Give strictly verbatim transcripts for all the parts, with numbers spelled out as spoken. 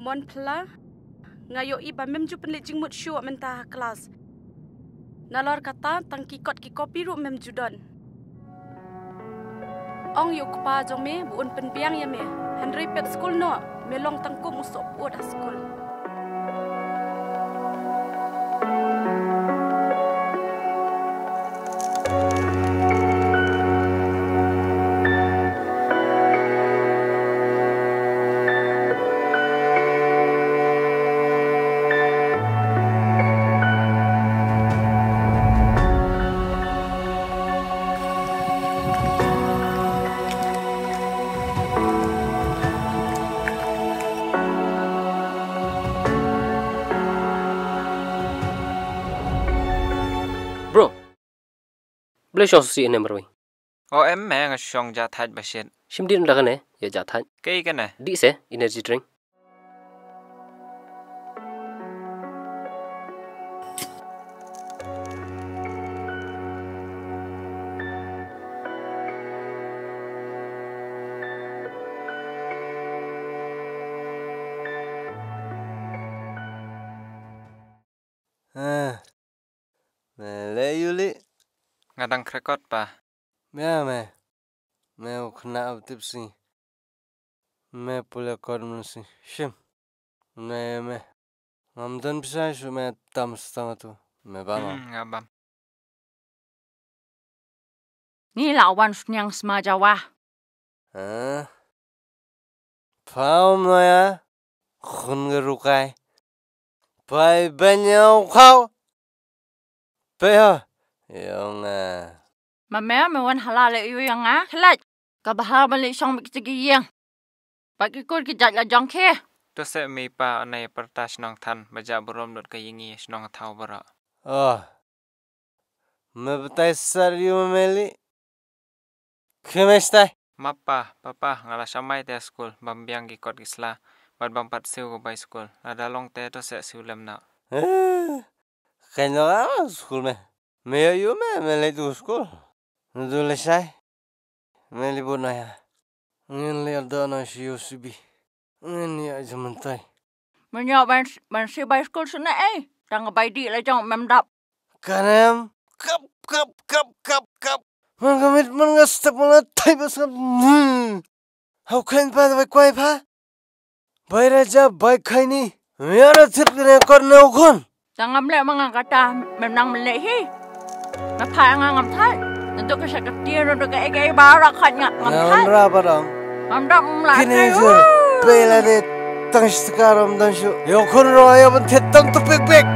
Mon Phla, nga ïohi ba mem ju pynleit jingmut shuh mynta ha klas. Nalor kata tang ki kot ki kopi ruh mem ju don. Ong ïa u kpa jong me ba un pynbiang ïa me. Hynrei pep skul noh, me long tang kum u sohpud ha skul. Bro. Balei shong sngewsih ne marwei? O em me, nga shong ja thait ba shit. Shim dih nda kane, ïa ja thait. Kaei kane? Dih se, energy drink. Eh, me leh ïuli. Nga dang krekot pa. Me, me. Me u khynnah ba tip sngi. Me pule kot mynsi. Shim. Ne me. Ngam don pisa shu me tam stang tu. Me bam. Hmm, nga bam. Ni la wan sniang sma jawa. Hah? Pau maya. Khun ga rukai. Pai banyau khau. Pe ha. Yong a. Ma me me wan hala le yu yong a. Khlaj. Ka bahar balik shong bik tigi yeng. Bad ki kur ki jait la jong ki. To se mi pa anai perta shnong than, ba ja burom dot ka yingi shnong thaw bara. Oh. Me batai sar yu me li. Khmestai. Mapa, papa, nga la shamai te skul, bam biang ki kot ki sla, bad bam pat siu ko bai skul, la da long te to se siu lem na. Eh, kain lo skul me. Me yu me, me le tu skul. Ndu le shai. Me li bu na ya. Ngin li arda na shi yu sibi. Ngin ya jamantai. Men ya ban, ban si bai skul sene eh. Tang bai di la jong mem dap. Kanem. Kap, kap, kap, kap, kap. Man ka mit, man ka step, man ka tai bas ka. Hmm. Hau kain pa, bai kwai pa. Bai raja, bai kaini. Miara tip kene kor ne ukun. Tang am le manga kata, menang mele hi. Nga pha nga ngam thai. Ntu ka shakati, ntu ka ege bara khat nga ngam thai. Ngam ra barang. Ngam dang mla. Kini thai, je, uh. Pela de, tang shitkaram dan shu. Yo kun ro, yo ban thet tang tu pik pik.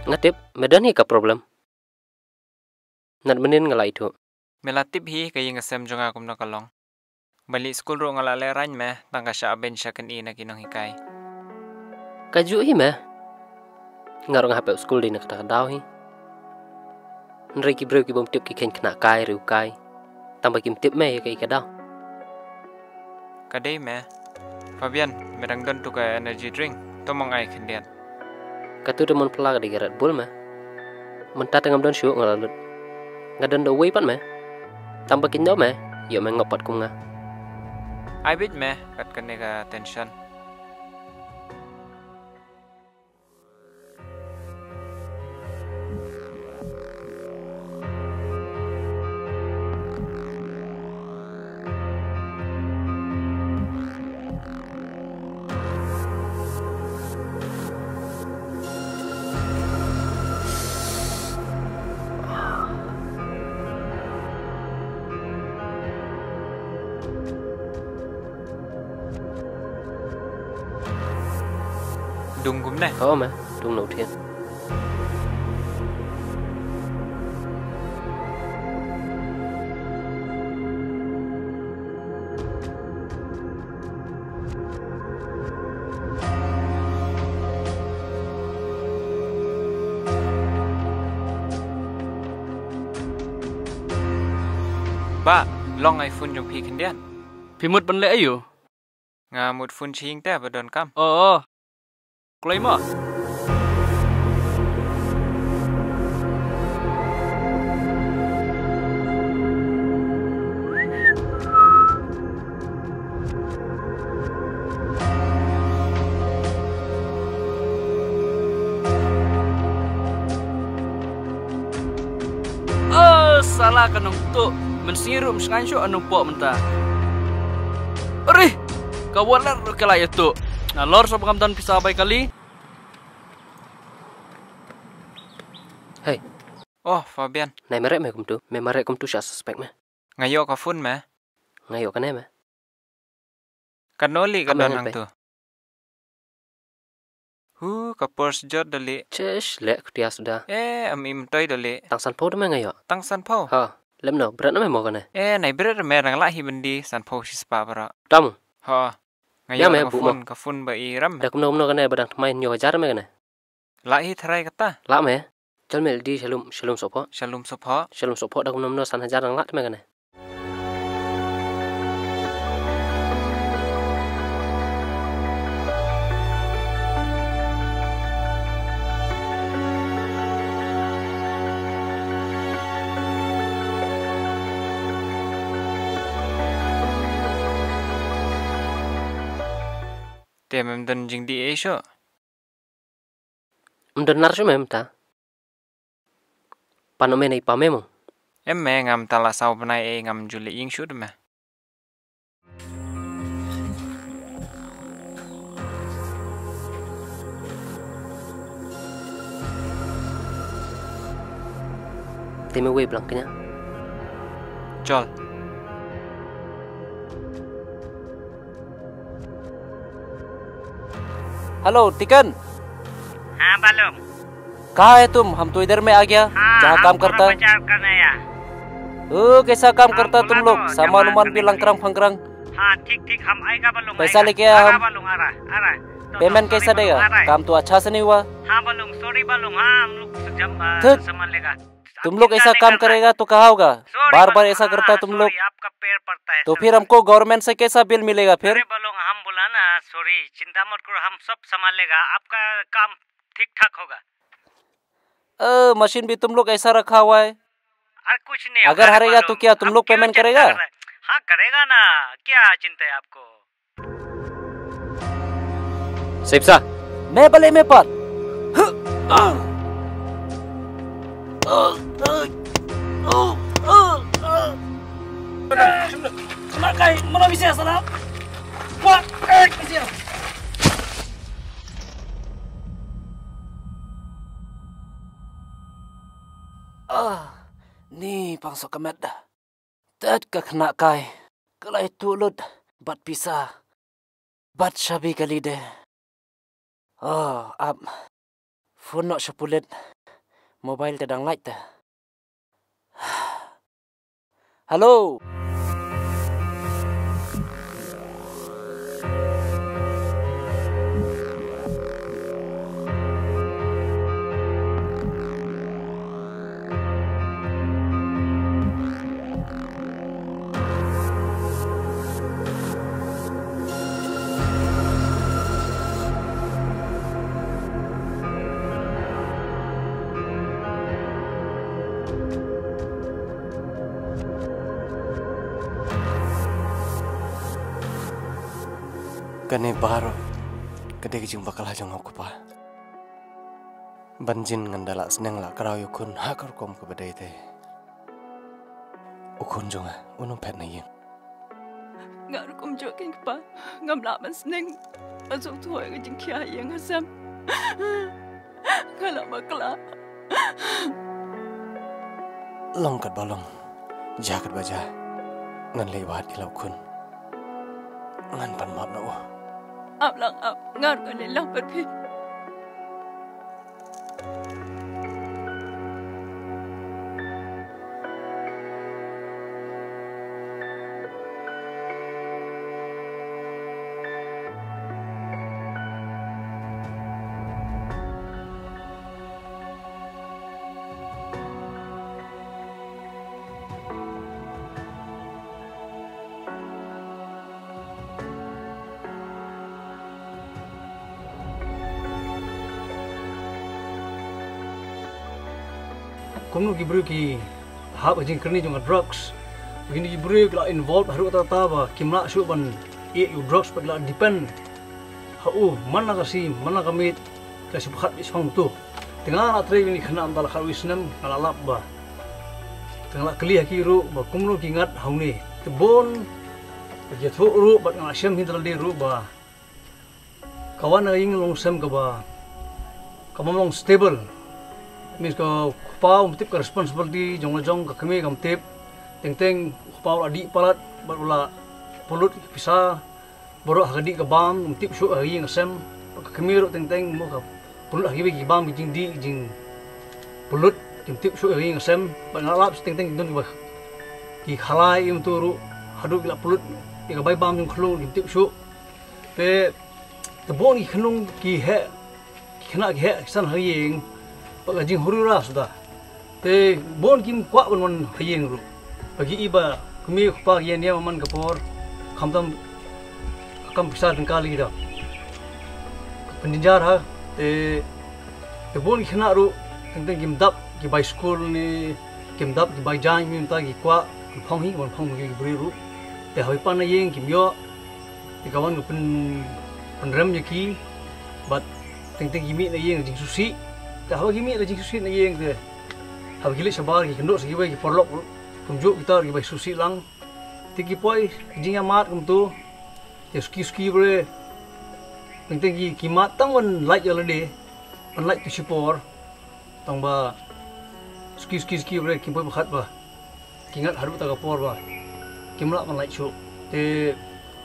Nga tip, me don hi ka problem. Nat mynnin nga la ithuh. Me la tip hi ka ïing ka sem jong nga kumno ka long. Ba lih skul ruh nga la lehraiñ me, tang ka shah beiñ shah kynnoh na ki nonghikai. Ka juh hi me. Nga ruh nga hap pep skul dei na kata ka daw hi. Hynrei ki briew ki bym tip ki kheiñ khynnah kai riewkai. Tang ba kim tip me ïa kaei ka daw. Ka dei me. Fabian, me dang don tu ka energy drink. To mong ai khyndiat. Katu da mon pla ka dei ka Red Bull me. Mynta te ngam don shuh nga la lut. Nga don da uwei pat me. Tang ba kin da me, ïoh me ngop pat kum nga. Ai bit me, kat kane ka tension. Dung kumne? Ho me, dung no thien. Pa, long iPhone jong phi khyndiat. Phi mut ban leh aiu? Nga mut phone shing te ba don kam. Oh, oh. Kloi mo. Oh, sala ka nongtuh. Mynsngi ruh ym shngaiñ shuh, nongpoh mynta. Arih! Ka wallet ruh ka la ïatuh. Nalor sa ba ngam don pisa bai kali. Hey. Oh, Fabian. Nai mareh me kumtu. Me mareh kumtu sha suspek me. Nga ïoh ka phone me. Nga ïoh kane me. Kano lei ka don hangtu? Hu, ka purse jot da lei. Chesh, leh kutia suda. Eh, am im toi da lei. Tang sanphew da me nga ïoh. Tang sanphew? Ha, lem no, bret na me mo kane. Eh, nai bret me, dang lah hi byndi, sanphew shispah baroh. Tam. Ha. Nga ïoh me, ka phone, ka phone ba i ram. Da kumno kumno kane, ba dang thymmai hynñiew hajar me kane. Lah hi tharai kata. Lah me. Chal me leit sha lum, sha lum sohphoh. Sha lum sohphoh. Sha lum sohphoh da kumno kumno san hajar dang lah te me kane. Te mem don jingdih ei shuh. Ym don nar shuh me mynta. Pan ym me na i pa me mo. Em me, ngam ta la saw bnai ei, ngam ju leh ïing shuh de me. Te me wei blang kñia. Chol. Hello, Tiken. हाँ, बालम। कहाँ है तुम? हम तो इधर में आ गया, हाँ, जहाँ हम काम करता। बाजार करने आया। ओ, कैसा काम करता तुम लोग? सामान उमान भी लंगक्रंग फंगक्रंग। हाँ, ठीक, ठीक, हम आएगा बालम, पैसा लेके आया हम। बालम, आ रहा, आ रहा। तो पेमेंट कैसा देगा? काम तो अच्छा से नहीं हुआ। हाँ बालम, सॉरी बालम, हाँ, हम लोग जब, आ, सामान लेगा। तुम लोग ऐसा काम करेगा तो कहाँ होगा? बार बार ऐसा करता तुम लोग। आपका पैर पड़ता है तो फिर हमको गवर्नमेंट से कैसा बिल मिलेगा फिर? अरे बालम, हम बोला ना, सॉरी, चिंता मत करो, हम सब संभाल लेगा, आपका काम ठीक ठाक होगा। अ, मशीन भी तुम लोग ऐसा रखा हुआ है। अरे कुछ नहीं, अगर हारेगा तो क्या तुम लोग पेमेंट करेगा? हाँ करेगा ना, क्या चिंता है आपको? Sipsa. Me bale me pat. Makai, mana bisa sana? Wah, eh, bisa. Ah, ni pang sok ka met da. Tet ka khynnah kai. Ka la ïatuh lut bad pisa. Bad shabi kali de. Oh, ap. Phone noh sha pulit. Mobile te dang lait te. Hello. Kane baroh ka dei ka jingbakla jong nga ko Pa. Ban jin ngan da lah sneng lah kraw ïa u khun ha ka rukom kaba dei te. U khun jong nga un ym phet na ïing. Nga rukom jong ka Pa, ngam lah ban sneng. Nga sngewthuh ïa ka jingkhia ïing ha sem. Nga la bakla. Long katba long, jia katba jia, ngan leit wad ïa la u khun. Ngan pan map na u. Ap lang ap, nga ruh ngan leit lang bad phi. Kumno ki briew ki hap ha jingkyrni jong ka drugs. Kine ki briew ki la involve haduh katta katta ba kim lah shuh ban ïeh ïa u drugs, ba ki la depend ha u man la ka sngi man la ka miet, ki la shu pyrkhat ïa shong tu. Te nga la trei ïa kine ki khynnah mynta la khatwei snem, nga la lap ba, te nga la kylli ha ki ruh ba kumno ki ngat ha une. Te bun ba ki ïathuh ruh, bad nga la shem hi da lade ruh ba ka wan na ka ïing long sem kaba, kaba ym long stable. Means ka kpa um tip ka responsibility jong la jong, ka kmie kam tip. Teng teng u kpa u la dih palat bad u la pollute ïa ka pisa baroh ha ka dih ka bam, um tip shuh ha ka ïing ka sem. Bad ka kmie ruh teng teng mo ka pollute ha kiwei ki bam, ki jingdih, ki jingpollute, kim tip shuh ha ka ïing ka sem. Bad nga la lap teng teng ki don kiba ki khalai im tu ruh haduh ki la pollute ïa ka bai bam jong ka khlur, kim tip shuh. Te, te bun ki khynnah ki heh, ki khynnah ki heh ki san ha ïing, bad ka jinghuri ra suda. Te bun kim kwah ban wan ha ïing ruh. Ba ki i ba kmie kpa ki ïa nia man ka por, khamtam ka kam pisa tyngka lei da pynjynjar ha. Te, te bun ki khynnah ruh teng teng kim dap ki bai skul ne kim dap ki bai jaiñ, mynta ki kwah ki phong hi, wan phong ki briew ruh. Te haba ki pan na ïing kim ïoh. Te ka wan ka pyn, pynrem ïa ki. Bad teng teng ki mih na ïing da jingsngewsih. Te haba ki mih da jingsngewsih na ïing te, haba ki leit shabar ki kynduh sa kiwei ki paralok ruh, kumjuh kita ruh ki bai sngewsih lang. Te ki poi ki jingïamad kumtu. Te suki suki bre, teng teng ki, ki mad tang ban lait ïa lade, ban lait tu shipor. Tang ba suki suki suki bre, kim poi ba khat ba ki ngat haduh ta ka por ba kim lah ban lait shuh. Te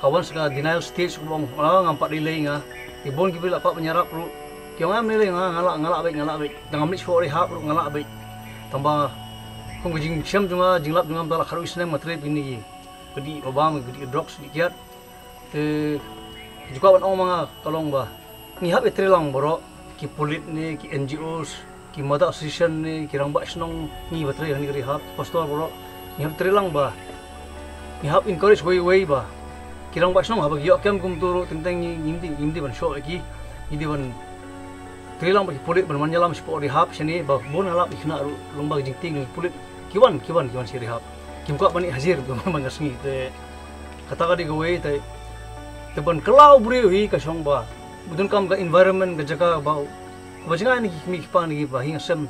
ka wan sa ka denial stage, ka ong, ah, ngam pat lei lei nga. Te bun ki briew la pat ban ïarap ruh, ki ong, ngam lei lei nga, nga lah, nga lah beit, nga lah beit. Tang ngam leit shuh rehab ruh nga lah beit. Tang ba kum ka jingshem jong nga, jinglap jong nga mynta la khatwei snem nga trei ïa kine ki, ka dih ka bam, ka dih ka drugs, ka dih kiad. Te ju kwah ban ong ma nga ka long ba ngi hap ïa trei lang baroh, ki pulit ne, ki N G Os, ki mother association ne, ki rangbah shnong, ngi ba trei ha kane ka rehab, ki pastor baroh, ngi hap trei lang ba ngi hap encourage wei wei ba ki rangbah shnong haba ki ïoh kem kumtu ruh teng teng ngi, ngim dei, ngim dei ban shoh ïa ki, ngi dei ban trei lang bad ki pulit ban wan ïalam shapoh rehab shane. Ba bun nga lap ki khynnah ruh long ba ka jingtieng jong ki pulit, ki wan, ki wan, ki wan sha rehab, kim kwah ban ïeh hajar kumba man ka sngi. Te kata ka dei kawei. Te, te ban kylla u briew hi ka shong ba u donkam ka environment, ka jaka ba, ba jngai na ki kmie ki kpa, na kiba ha ïing ha sem,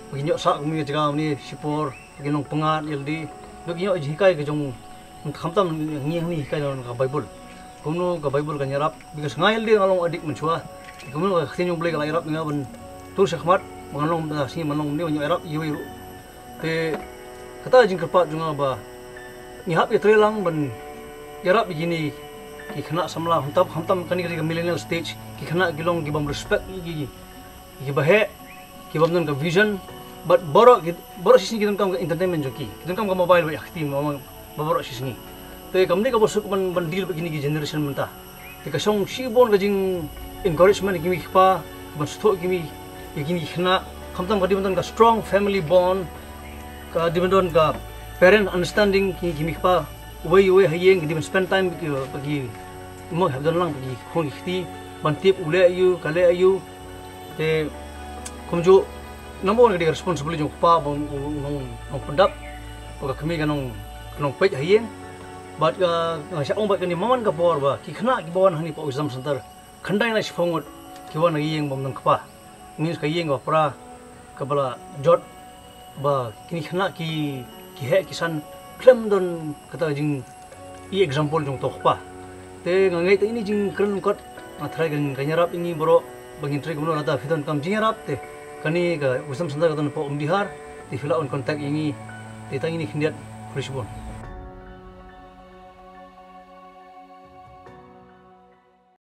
ba kin ïoh sah kumne ka jaka kumne shipor, ba kin long pyngngad ïa lade, ba kin ïoh jinghikai ka jong, khamtam ngi, ngi hikai na ka Baibl. Kumno ka Baibl kan ïarap, because nga ïa lade nga long addict mynshuwa. Kumno ka ktien jong U Blei ka la ïarap ïa nga ban tur shakhmat ba ngan long, ba shisngi ban long kumne, ban ïoh ïarap ïa kiwei ruh. Te kata ka jingkyrpad jong nga ba ngi hap ïa trei lang ban ïarap ïa kine ki khynnah samla, khamtam, khamtam kane ka dei ka millennial stage, ki khynnah ki long ki bym respect ïa ki, ki, ki baheh, ki bym don ka vision, bad baroh ki, baroh shisngi ki donkam ka entertainment jong ki, ki donkam ka mobile beit ha kti, ma, ma, baroh shisngi. Te kam dei kaba suk ban, ban deal bad kine ki generation mynta. Te ka shong shibun ka jing encouragement ïa ki mei ki pa, ban sngewthuh ïa ki mei, ïa kine ki khynnah, khamtam ka dei ban don ka strong family bond, ka dei ban don ka parent understanding, ki, ki mei ki pa, uwei uwei ha ïing, ka dei ban spend time bad ki, bad ki, mo, hap don lang bad ki khun ki kti, ban tip u leh aïu, ka leh aïu. Te kumjuh, number one ka dei ka responsibility jong u kpa ba u, u, u nong, nongpyndap, ba ka kmie ka nong, ka nongpeit ha ïing. Bad ka, nga shah ong bad kane man ka por ba ki khynnah kiba wan hangne hapoh Wisdom Center, khyndai na shiphew ngut ki wan na ka ïing bym don kpa. Means ka ïing kaba pra, kaba la jot, ba kine ki khynnah ki, ki heh ki san, khlem don kata ka jing i example jong uto u kpa. Te nga ngeit ïa ine i jingkren lyngkot, nga tharai kan, kan ïarap ïa ngi baroh ba ngin trei kumno, lada phi donkam jingïarap te kane ka Wisdom Center ka don hapoh Umdihar, te phi lah ban contact ïa ngi. Te tang ine i khyndiat, khublei shibun.